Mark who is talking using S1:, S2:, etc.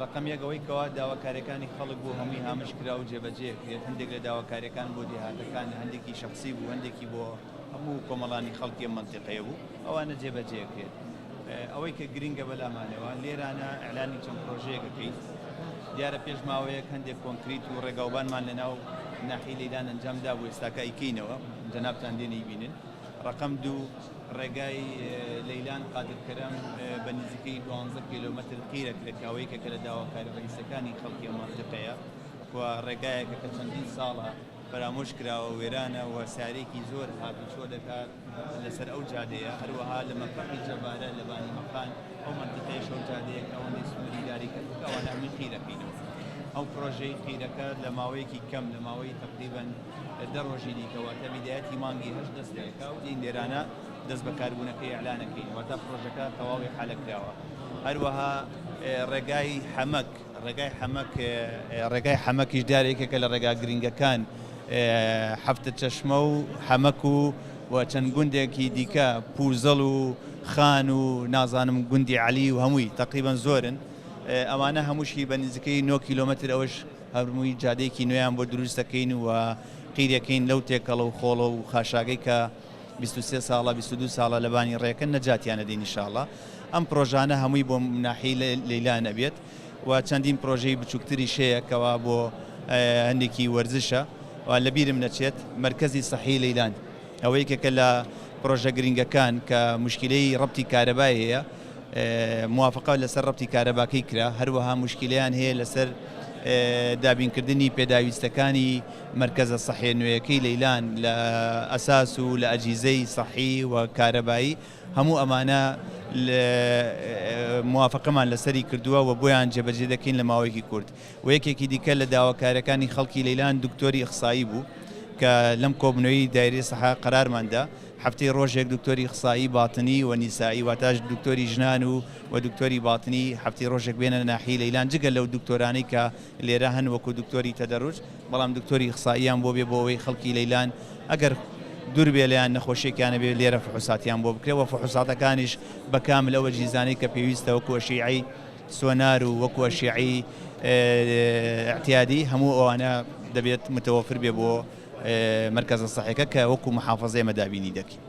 S1: ڕەقەم یەک ئەوەی کەوا داواکاریەکانی خەڵک بوو هەمووی هامش کرا و جێبەجێ کرێت، هەندێک لە داواکاریەکان بۆ دێهاتەکان هەندێکی شەخسی بوو هەندێکی بۆ هەموو کۆمەڵانی خەڵکی ئەم مەنتیقەیە بوو ئەوانە جێبەجێ کرێت. ئەوەی کە گرنگە بەلامانەوە لێرانە ئیعلانی چەند پرۆژەیەک ئەکەین، دیارە پێش ماوەیەک هەندێک کۆنکریت و ڕێگاوبانمان لەناو ناحیەی لەیلان ئەنجام دابوو ئێستاکە ئەیکەینەوە جەنابتان دێن ئەیبینن. ڕەقەم دوو، ڕێگای لەیلان قادر کەرەم بە نزیکەی دوانزە کیلۆمەتر قیرە کرێت کە ئەوە یەکێکە لە داواکاری ڕەئیسەکانی خەڵکی ئەم مەنتیقەیە و ڕێگایەکە کە چەندین ساڵە فەرامۆش کراوە وێرانە و سارێکی زۆر هاتوچۆ دەکات لەسەر ئەو جادەیە، هەروەها لە مەفرەقی جەبارە لە بانی مەقان ئەو مەنتیقەیەش ئەو جادەیە کە ئەوەندەی سنووری ئیداری کەرکوک ئەوانە هەمووی قیرەکەینەوە. ئەو پرۆژەی قیرەکە لە ماوەیەکی کەم لە ماوەی تەقریبەن دە ڕۆژی دیکە واتە بیدایەتی مانگی هەشت دەست پێ ئەکا و دێین لێرانە دەست بەکاربوونەکەی ئیعلان ئەکەین واتە پرۆژەکە تەواوی حالە کراوە. هەروەها ڕێگای حەمەک ڕێگای حەمەک ڕێگای حەمەکیش دیارە یەکێکە لە ڕێگا گرنگەکان حەفتە چەشمە و حەمەک و و چەند گوندێکی دیکە پوزەڵ و خان و نازانم گوندی عەلی و هەمووی تەقریبەن زۆرن ئەوانە هەمووشی بە نزیکەی 9 کیلۆمەتر ئەوەش هەمووی جادەیەکی نوێیان بۆ دروست دەکەین و قیرەکەین لەو تێکەڵە و خۆڵە و خاشاگەی کە 23 ساڵە 22 ساڵە لەبانی ڕێکەن نەجاتیان ئەدەین ئینشاڵڵا ئەم پرۆژانە هەمووی بۆ ناحیەی لەیلان ئەبێت و چەندین پرۆژەی بچووکتریش هەیە کەوا بۆ هەندێکی وەرزشە و لەبیرم نەچێت مەرکەزی سەحی لەیلان ئەوە یەکێکە لە پرۆژە گرنگەکان کە مشکلەی ڕەبتی کارەبای هەیە موافقە لەسەر ڕەبتی کارەباکەی کرا هەروەها مشکلیان هەیە لەسەر دابینکردنی پێداویستەکانی مەرکەزە سەحیە نوێیەکەی لەیلان لە ئەساس و لە ئەجیزەی سەحی و کارەبایی هەموو ئەمانە موافقەمان لەسەری کردووە و بۆیان جێبەجێ دەکەین لە ماوەیەکی کورت و یەکێکی دیکە لە داواکاریەکانی خەڵکی لەیلان دکتۆری ئیخسایی بوو کە لەم کۆبنەوەی دایرەی سەحا قەرارمان دا هەفتەی ڕۆژێک دکتۆری ئیخسایی باتنی و نیسایی واتاش دکتۆری ژنان و و دکتۆری باتنی هەفتەی ڕۆژێک بێنە ناحیەی لەیلان جگە لەو دکتۆرانەی کە لێرە هەن وەکو دکتۆری تەدەروج بەڵام دکتۆری ئیخسائیان بۆ بێ بۆ ئەوەی خەڵکی لەیلان ئەگەر دوور بێ لێیان نەخۆشیەکیان هەبێ لێرە فحوساتیان بۆ بکرێ وە فحوساتەکانیش بە کامل ئەو ئەجهیزانەی کە پێویستە وەکو ئەشیعەی سۆنار و وەکو ئەشیعەی ئیعتیادی هەموو ئەوانە دەبێت متەوەفر بێ بۆ مەرکەزە سەحیەکە کە وەکو محافەزە ئێمە دابینی دەکەین.